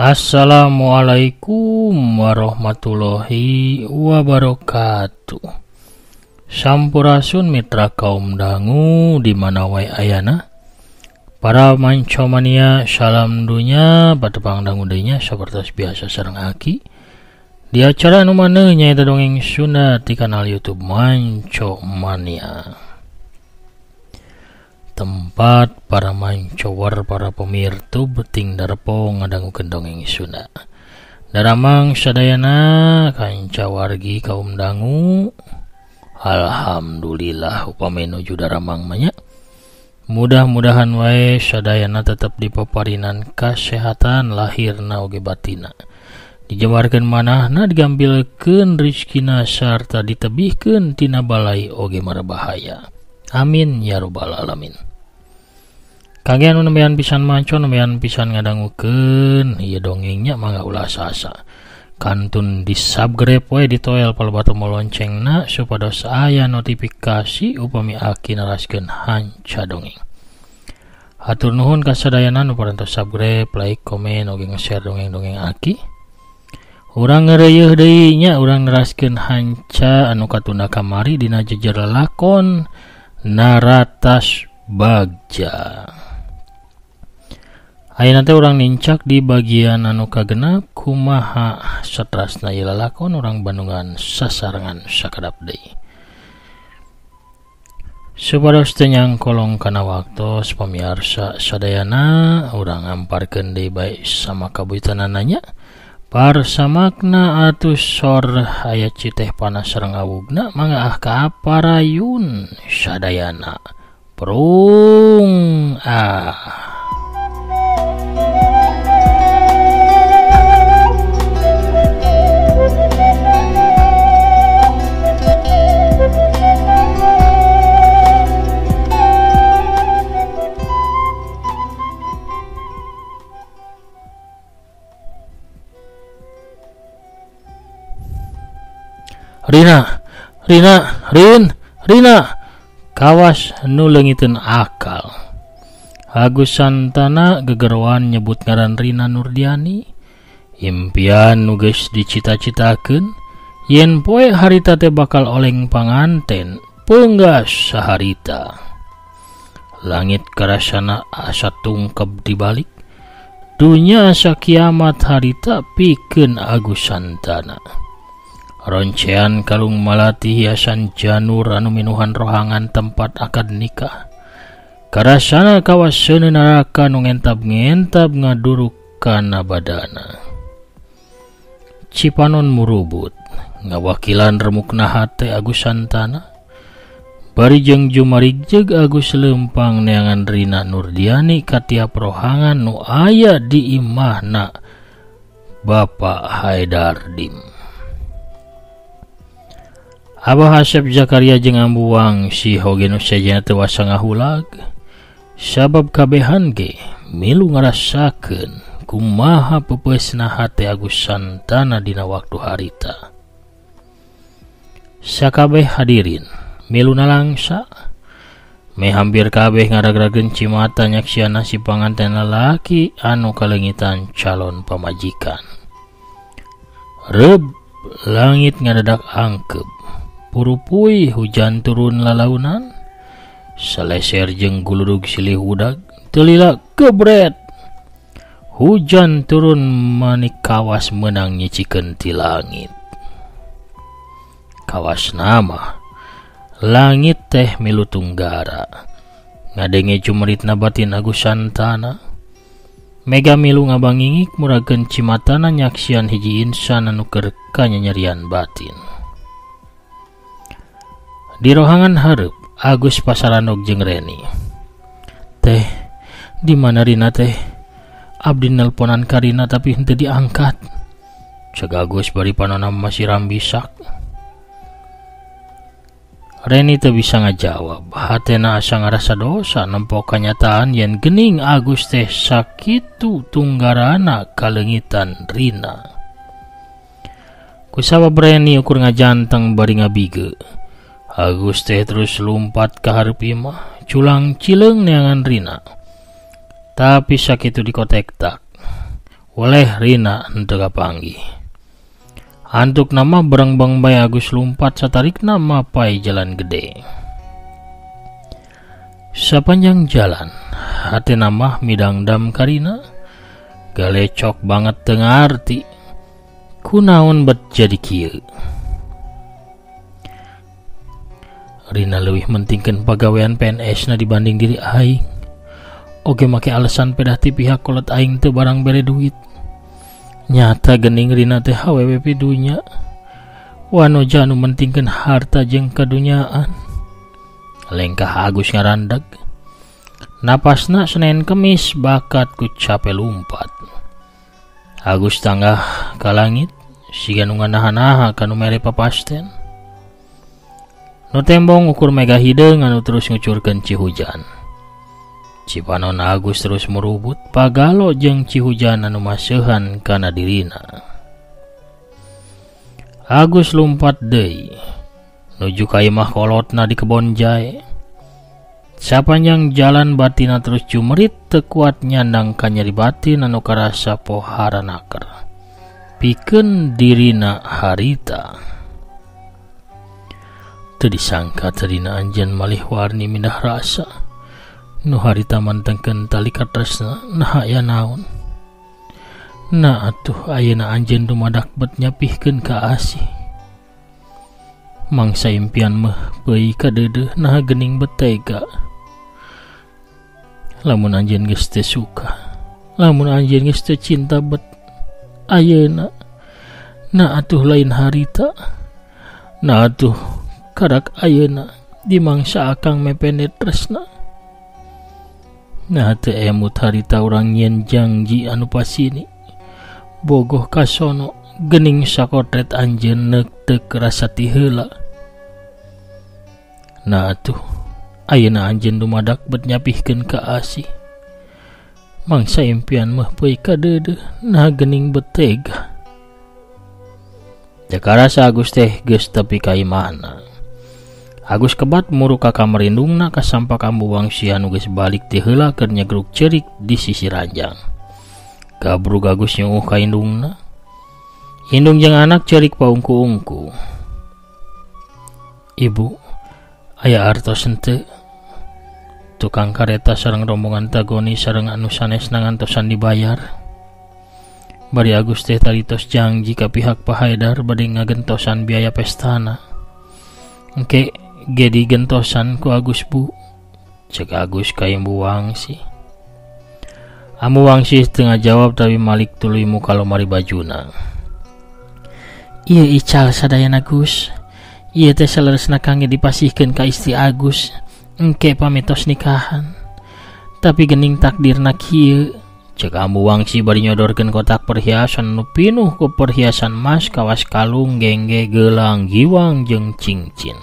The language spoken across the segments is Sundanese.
Assalamualaikum warahmatullahi wabarakatuh. Sampurasun mitra kaum dangu di mana wae ayana. Para mancomania salam dunya patepang dangu deui nya sapertos biasa sareng Aki. Di acara anu maneu nyaeta dongeng Sunda di kanal YouTube Manco Mania. Tempat para mancower para pemirtu beting darepo ngadangukeun dongeng Sunda. Daramang sadayana kanca wargi kaum dangu. Alhamdulillah upami nuju daramang mah nya. Mudah-mudahan wae sadayana tetep dipaparinan kasehatan lahirna oge batina. Dijebarkeun manahna digambilkeun rizkina sarta ditebihkeun tina balai oge marbahaya. Amin ya robbal alamin. Kangge anu nembean pisan maco, nembean pisan ngadangukeun ieu dongengnya mangga ulah sasa. Kantun di subscribe we ditoel palebatu loncengna supados aya notifikasi upami Aki naraskeun hanca dongeng. Hatur nuhun ka sadayana nu parantos subscribe, like, komen oge nge-share dongeng-dongeng Aki. Urang ngeureuyeun deui nya, urang neraskeun hanca anu katunda kamari dina jejer lalakon Naratas Bagja. Ayeuna teh urang nincak di bagian anu kagenep kumaha satrasna ieu lalakon urang Bandungan sasarengan sakedap deui. Supados teu nyangkolong kana waktos pamiarsa sadayana urang amparkeun deui bae sama kabuyutanana nya. Parsamakna atuh sor aya citeh panas sareng awugna mangga ah ka parayun sadayana. Prung ah. Rina, Rina, Rin, Rina, kawas nu leungiteun akal. Agus Santana gegeroan nyebut ngaran Rina Nurdiani. Impian nu geus dicita-citakeun yen poe harita teh bakal oleng panganten peunggas saharita. Langit karasana asa tungkeb dibalik. Dunya asa kiamat harita pikeun Agus Santana. Roncean kalung malati hiasan janur anu minuhan rohangan tempat akad nikah. Karasana kawas seuneu neraka nu ngentab-ngentab ngaduruk kana badana. Cipanon murubut ngawakilan remukna hate Agus Santana. Bari jeung jumarigjeg Agus leumpang neangan Rina Nurdiani ka tiap rohangan nu aya di imahna Bapak Haidardim. Abah Asep Zakaria jeung ambuang si hoge nu sejenna teu wasa ngahulag sabab kabehan ge milu ngarasakeun kumaha peupeusna hate Agus Santana dina waktu harita. Sakabeh hadirin milu nalangsa meh hampir kabeh ngaragrageun cimata nyaksian si panganten lalaki anu kaleungitan calon pamajikan. Reub langit ngadadak angkep. Purupui hujan turun lalaunan, saleser jeung guludug silih udag, telila kebret. Hujan turun manik kawas menang nyicikeun ti langit. Kawas nama, langit teh milu tunggara. Ngadenge cumeritna batin Agus Santana. Mega milu ngabangingik murageun cimatana nyaksian hiji insan anu keur kanyanyerian batin. Di rohangan hareup Agus pasaranok jeung Reni. Teh, di mana Rina teh? Abdi nelponan ka Rina tapi henteu diangkat. Cek Agus bari panona masih rambisak. Reni teu bisa ngajawab. Hatena asa ngarasa dosa nempo kanyataan yen geuning Agus teh sakitu tunggarana kaleungitan Rina. Kusabab Reni ukur ngajanteng bari ngabige. Agus teh terus lumpat ka hareup imah, culang cileung neangan Rina. Tapi sakitu dikotek tak. Oleh Rina henteu kapanggih. Antuk nama berengbeng bae Agus lumpat satarikna mapai jalan gede. Sapanjang jalan hatena mah midangdam karina, galecok banget teu ngarti kunaon bet jadi kieu. Rina leuwih mentingkeun pagawean PNS na dibanding diri aing. Oge make alasan pedah ti pihak kolot aing teu barang bere duit. Nyata gening Rina teh awewe pidunya. Wanoja anu mentingkeun harta jeung kadunyaan. Lengkah Agus ngarandag. Napasna Senin Kemis bakat ku cape lumpat. Agus tanggah ka langit siga nu nganaha-naha ka nu mere papasten. Nu tembong ukur mega hideung anu terus ngucurkeun cihujan. Cipanon Agus terus merubut pagalo jeung cihujan anu maseuhan kana dirina. Agus lumpat deui nuju ka imah kolotna di kebon jae. Sapanjang jalan batina terus jumerit teu kuat nyandang ka nyeri batin anu karasa pohara naker. Pikeun dirina harita. Teu disangka tadina anjeun malih warni mindah rasa. Nu harita mantengkeun tali katresna nah aya naon. Nah atuh ayeuna anjeun dumadak bet nyapihkeun ka asih. Mangsa impian mah beuy kadeudeuh nah geuning bet tega. Lamun anjeun geus teu suka, lamun anjeun geus teu cinta bet ayeuna. Nah atuh lain harita. Nah atuh karak ayeuna dimangsa akang mepende tresna. Nah teu emut harita urang nyieun janji anu pasini. Bogoh kasono gening sakotret anjeun neuk teu kerasa ti heula. Nah atuh ayeuna anjeun dumadak bet nyapihkeun ka asih. Mangsa impian mah peuy kadeudeuh nah gening bet tega. Teu karasa Agus teh geus tepi ka imahna. Agus kebat muru ka kamar indungna kasampak ambu wangsi anu geus balik ti heula keur nyegruk ceurik di sisi ranjang. Gabrug Agus nyuuh ka indungna. Indung jeung anak ceurik paungku-ungku. Ibu, aya artos henteu? Tukang kareta sareng rombongan tagoni sareng anu sanesna ngantosan dibayar. Bari Agus teh taritos janji ka pihak Pak Haidar bade ngagentosan biaya pestana. Engke ge digentosan ku Agus bu. Cek Agus ka Ambu Wangsi. Ambu Wangsi teu ngajawab tapi malik tuluy muka lomari bajuna. Ieu ical sadayana Gus. Ieu teh saleresna kangge dipasihkeun ka istri Agus. Engke pamitos nikahan. Tapi gening takdirna kieu. Cek Ambu Wangsi bari nyodorkeun kotak perhiasan nu pinuh ku perhiasan mas kawas kalung, gengge, gelang, giwang jeung cincin.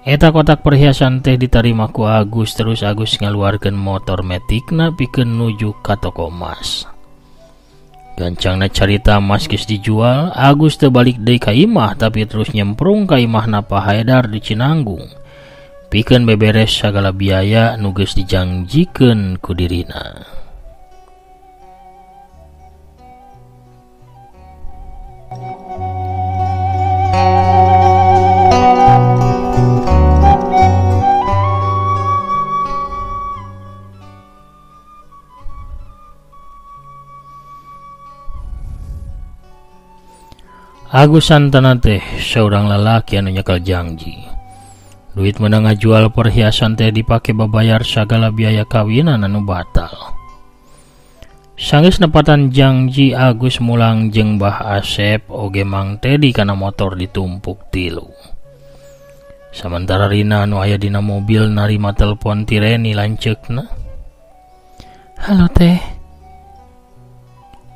Eta kotak perhiasan teh ditarima ku Agus terus Agus ngaluarkeun motor metikna pikeun nuju ka toko emas. Gancangna carita emas geus dijual, Agus teu balik deui ka imah tapi terus nyemprung ka imahna Pak Haidar di Cinanggung. Pikeun beberes sagala biaya nu geus dijangjikeun ku dirina. Agus Santana teh seorang lalaki anu nyekel janji. Duit menang ngajual perhiasan teh dipake babayar sagala biaya kawinan anu batal. Sanggeus nepatan janji Agus mulang jeung Bah Asep oge Mang Tedi kana motor ditumpuk tilu. Samentara Rina anu aya dina mobil narima telepon ti Reni lanceukna. Halo teh.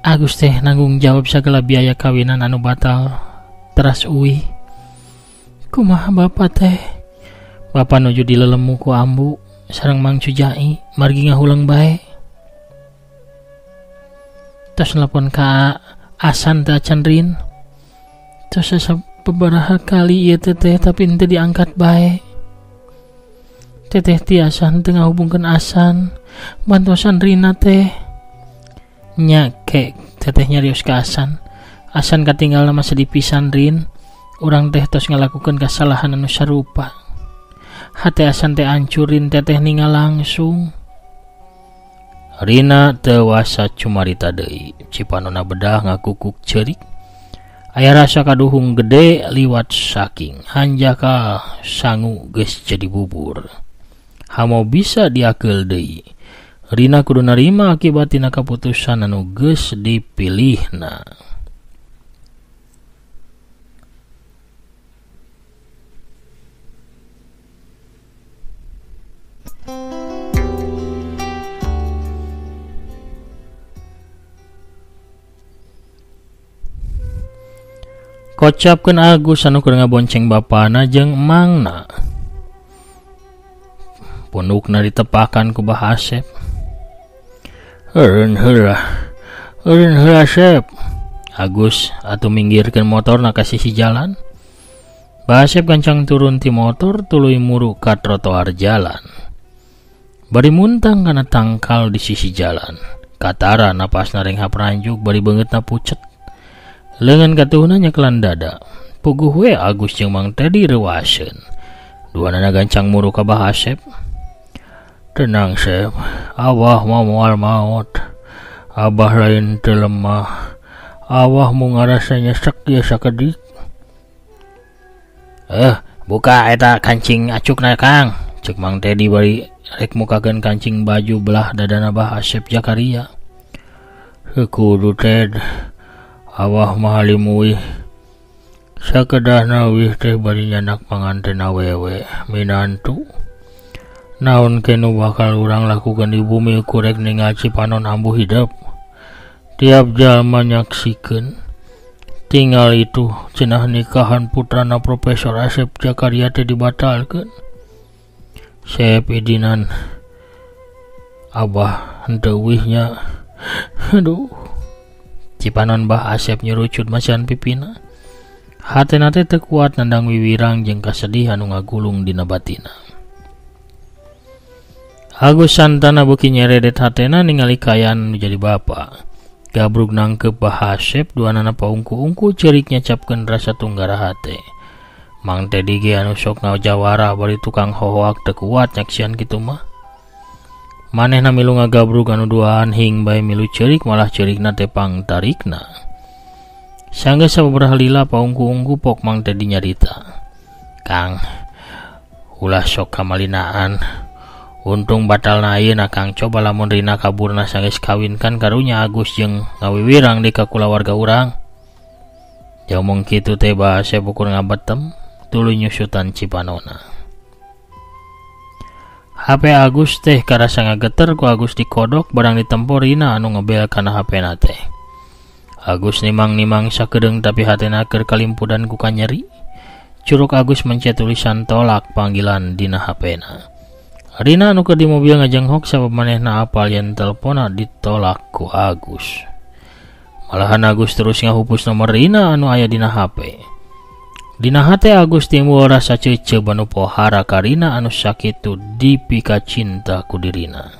Agus teh nanggung jawab sagala biaya kawinan anu batal teras uih. Kumaha bapak teh? Bapak nuju dilelemu ku ambu sareng Mang Cujai margi ngahulang bae. Tos nelpon ka Asan teh acan Rin. Tos sababaraha kali ieu teteh tapi henteu diangkat bae. Teteh tiasa henteu ngahubungkeun Asan, bantosan Rina teh. Nya ke teteh nyarios ka Asan. Asan katinggal mah sedih pisan Rin. Urang teh tos ngalakukeun kasalahan anu sarupa. Hate Asan teh ancurin teteh ningal langsung. Rina teu wasa cumarita deui. Cipanona bedah ngakukuk ceurik. Aya rasa kaduhung gede liwat saking hanjaka sangu geus jadi bubur. Hamo bisa diakeul deui. Rina kudu narima akibat tina kaputusan anu geus dipilihna. Kocapkeun Agus anu keur ngabonceng bapana jeung emangna. Pundukna ditepakan ku Bah Asep. Eureun heula. Eureun heula Sep. Agus atuh minggirkeun motorna ka sisi jalan. Bah Asep gancang turun ti motor tuluy muru ka trotoar jalan. Bari muntang kana tangkal di sisi jalan. Katara napasna renghap ranjuk bari beungeutna pucet. Leungeun katuhna nyekelan dada. Puguh we Agus jeung Mang Tedi reuaseun. Duanana gancang muru ka Bah Asep. Tenang Sep, Abah mah moal maot. Abah lain teu lemah. Abah mung ngarasa nyesek ieu sakedik. Buka eta kancing acukna Kang. Ceuk Mang Tedi bari rek mukakeun kancing baju belah dadana Bah Asep Jakaria. Heuh kudu Ted. Abah mah limuih. Sakedahna wih teh bari nyanak panganten awewe minantu. Naon ke nu bakal urang lakukeun di bumi kurek ningal cipanon ambu hidep. Tiap jalma nyaksikeun. Tinggal itu cenah nikahan putrana Profesor Asep Jakaria teh dibatalkeun. Sep idinan Abah henteu wihnya. Aduh. Cipanon Bah Asep nyerucut macan pipina. Hatena teh teu kuat nandang wiwirang jeung kasedihan nu ngagulung dina batina. Agus Santana beuki nyeredet hatena ningali kaayaan nu jadi bapa. Gabrug nangkep Bah Asep duanana paungku-ungku ceurik nyacapkeun rasa tunggara hate. Mang Tedi ge anu sok ngajawara bari tukang hohoak teu kuat nyaksian kitu mah. Manehna milu ngagabrug anu duaan hing bae milu ceurik malah ceurikna teh pangtarikna. Sanggeus sababaraha lila paungku-ungku pok Mang Tedi nyarita. Kang, ulah sok kamalinaan. Untung batalna ayeuna Kang, coba lamun Rina kaburna sanggeus kawin kan karunya Agus jeung ngawiwirang di ka kulawarga urang. Diomong kitu teh Bah Asep ukur ngabetem tuluy nyusutan cipanona. HP Agus teh karasa ngageter ku Agus dikodok barang ditempo Rina anu ngebel kana HP-na teh. Agus nimang-nimang sakedeung tapi hatena keur kalimpudan ku kanyeri. Curug Agus mencet tulisan tolak panggilan dina HP-na. Rina anu keur di mobil ngajenghok sabab manehna apal yen telponna ditolak ku Agus. Malahan Agus terus ngahupus nomor Rina anu aya dina HP. Dina hate Agus timbul rasa ceuceub anu pohara ka Rina anu sakitu dipika cinta ku dirina.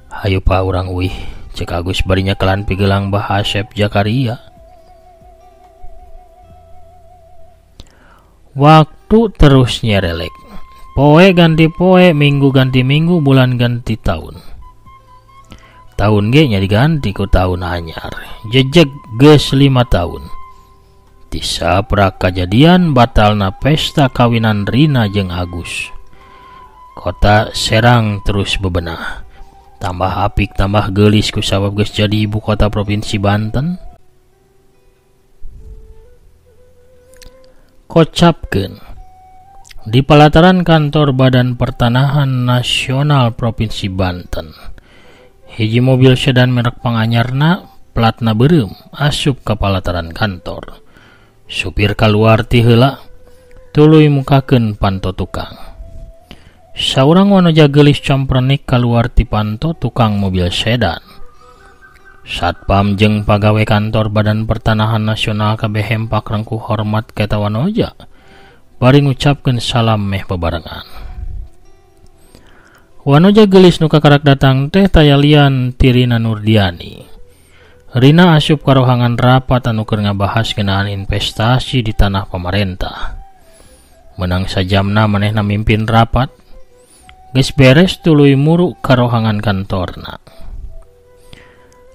Hayu pa urang uih, cek Agus bari nyekelan pigelang Bah Asep Jakaria. Waktu terus nyerelek. Poe ganti poe, minggu ganti minggu, bulan ganti tahun. Tahun ge nya diganti ku tahun anyar. Jejeg geus 5 tahun. Tisaprak kajadian batalna pesta kawinan Rina jeung Agus. Kota Serang terus bebenah. Tambah apik tambah geulis ku sabab geus jadi ibu kota provinsi Banten. Kocapkeun di pelataran kantor Badan Pertanahan Nasional Provinsi Banten. Hiji mobil sedan merek panganyarna platna beureum asup ka palataran kantor. Supir kaluar ti heula tuluy mukakeun panto tukang. Saurang wanoja geulis comprenik kaluar ti panto tukang mobil sedan. Satpam jeung pagawe kantor Badan Pertanahan Nasional kabeh hempak rengkuh hormat ka eta wanoja. Bari ngucapkeun salam meh bebarengan. Wanoja geulis nu kakarak datang teh tayalian ti Rina Nurdiani. Rina asup ka rohangan rapat anu keur ngabahas ngeunaan investasi di tanah pamarentah. Menang sajamna manehna mimpin rapat, geus beres tuluy muru ka rohangan kantorna.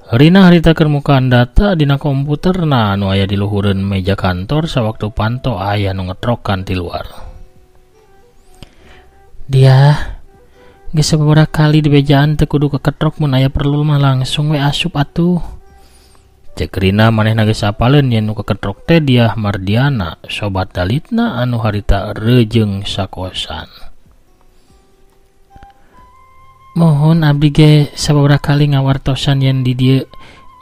Rina harita keur mukaan data dina komputerna anu aya di luhureun meja kantor sawaktu panto aya nu ngetrokan ti luar. Dia geus sababaraha kali dibejaan teu kudu keketrok mun aya perlu mah langsung we asup atuh. Cek Rina manehna geus apaleun yen nu keketrok teh Diah Mardiana, sobat dalitna anu harita rejeung sakosan. Mohon abdi ge sababaraha kali ngawartosan yen di dieu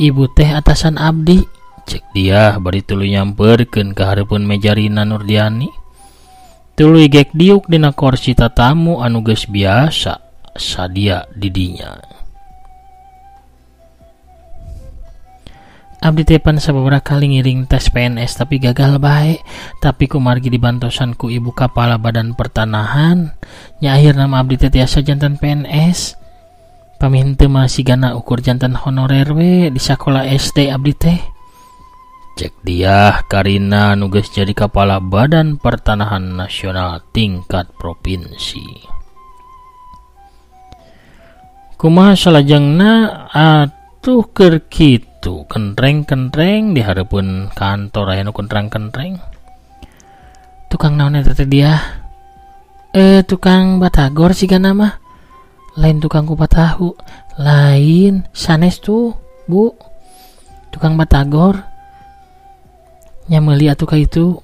ibu teh atasan abdi. Cek Diah bari tuluy nyamperkeun ka hareupeun meja Rina Nurdiani. Tuluy gek diuk dina korsi tatamu anu geus biasa sadia di dinya. Abdi teh pan sababaraha kali ngiring tes PNS tapi gagal bae, tapi kumargi dibantosan ku ibu kepala badan pertanahan, nya akhirna mah abdi teh tiasa jantan PNS. Pami henteu mah sigana ukur jantan honorer we di sakola SD abdi teh. Cek Diah Karina nu geus jadi kepala Badan Pertanahan Nasional tingkat provinsi. Kumaha salajengna atuh keur kitu kentreng-kentreng di hareupeun kantor aya nu kentrang-kentreng. Tukang naon eta teh Diah? Tukang batagor sigana mah. Lain tukang kupat tahu, lain sanes tuh, Bu. Tukang batagor. Nya meuli atuh ka itu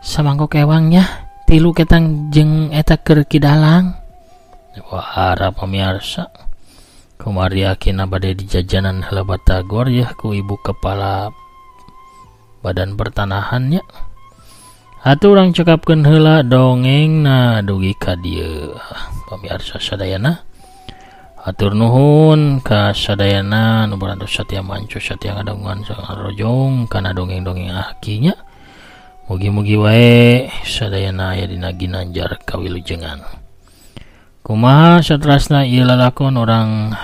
samangkok ewangnya tilu ketang jeung eta keur kidalang. Wah, para pamirsa, kumari akina bade di jajanan heula batagor yeuh ku ibu kepala badan pertanahannya. Atuh urang cekapkeun heula dongengna dugi ka dieu. Pamirsa sadayana, atur nuhun ka sadayana nu barantos satia manco satia ngadongan sarojong kana dongeng-dongeng akinya. Mugi-mugi wae sadayana aya dina ginanjar kawilujengan. Kumaha saterasna ieu lalakon urang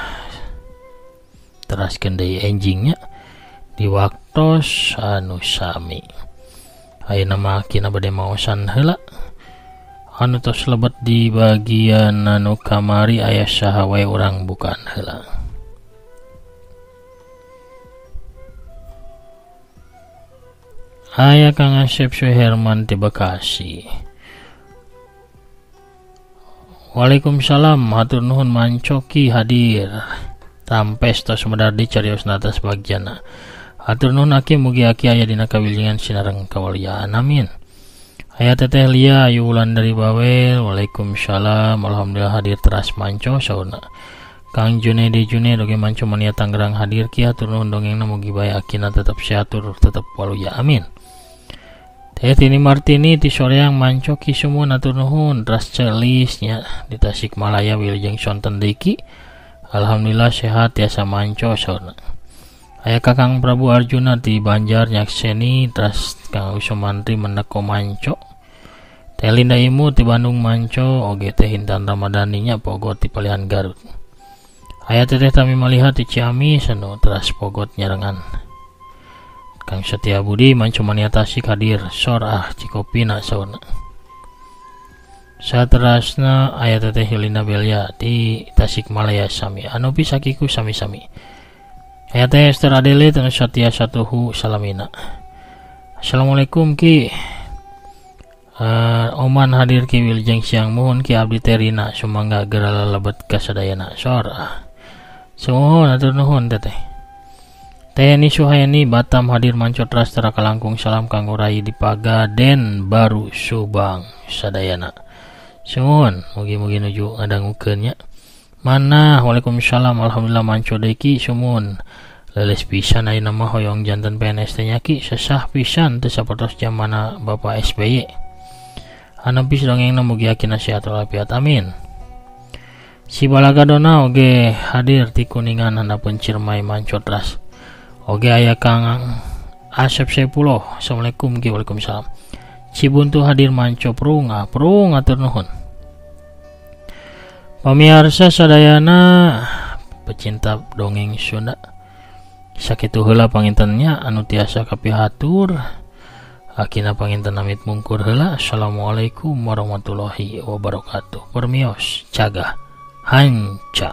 teraskeun deui enjingnya di waktos anu sami. Ayeuna mah akina bade maosan heula. Anu tos lebet di bagian anu kamari aya saha wae urang bukaan heula. Aya Kang Asep Suherman ti Bekasi. Waalaikumsalam, hatur nuhun mancoki hadir. Tampes tos medar di cariosna atas bagjana. Hatur nuhun aki, mugi aki aya dina kawilingan sinareng kawaliaan, amin. Aya Teteh Lia Ayu Wulan dari Bawel, waalaikumsalam, alhamdulillah hadir teras manco sauna. Kang Junedi June doge manco mania Tangerang hadir ki, hatur nuhun dongengna mugi bae akina tetep sehat tur tetep waluya, amin. Teh Tini Martini ti Soreang manco ki sumuhun hatur nuhun teras celisnya di Tasikmalaya wilujeng sonten deui ki, alhamdulillah sehat tiasa manco sauna. Aya Kakang Prabu Arjuna di Banjar nyakseni teras Kang Usumantri meneko manco. Teh Linda Imu ti Bandung manco oge teh Intan Ramadhaninya pogot ti Palihan Garut. Aya Teteh Tami Maliha ti Ciamis anu teras pogot nyarengan. Kang Setia Budi manco mania Tasik hadir sor ah Cikopina sauna. Saterasna aya Teteh Yulinda Belia di Tasikmalaya sami anu pisakiku sami-sami. Aya Teh Esther Adele tanu Satya Satuhu salamina. Assalamualaikum ki. Oman hadir ki wilujeng siang muhun ki abdi Terina sumangga geura lalebet ka sadayana sor ah. Sumuhun atur nuhun teteh. Teh Suhaini Batam hadir manco teras tera kalangkung salam kanggo rai di Pagaden Baru Subang sadayana. Sumuhun mugi-mugi nuju ngadangukeun nya. Mana waalaikumsalam alhamdulillah manco deui ki sumuhun. Leles pisan ayeuna mah hoyong janten PNS teh nya ki sesah pisan teu sapertos jamana Bapak SBY. Anu pis dongengna mugi akina sehat walafiat amin. Si Balagadona oge hadir ti Kuningan handapeun Ciremai manco teras. Oge aya Kang Asep Saipullah. Assalamualaikum ki waalaikumsalam. Cibuntu hadir manco prung ah prung atur nuhun. Pamiarsa sadayana pecinta dongeng Sunda, sakitu heula pangintennya anu tiasa kapihatur. Akina panginten amit mungkur heula. Assalamualaikum warahmatullahi wabarakatuh. Permios cagah hanca.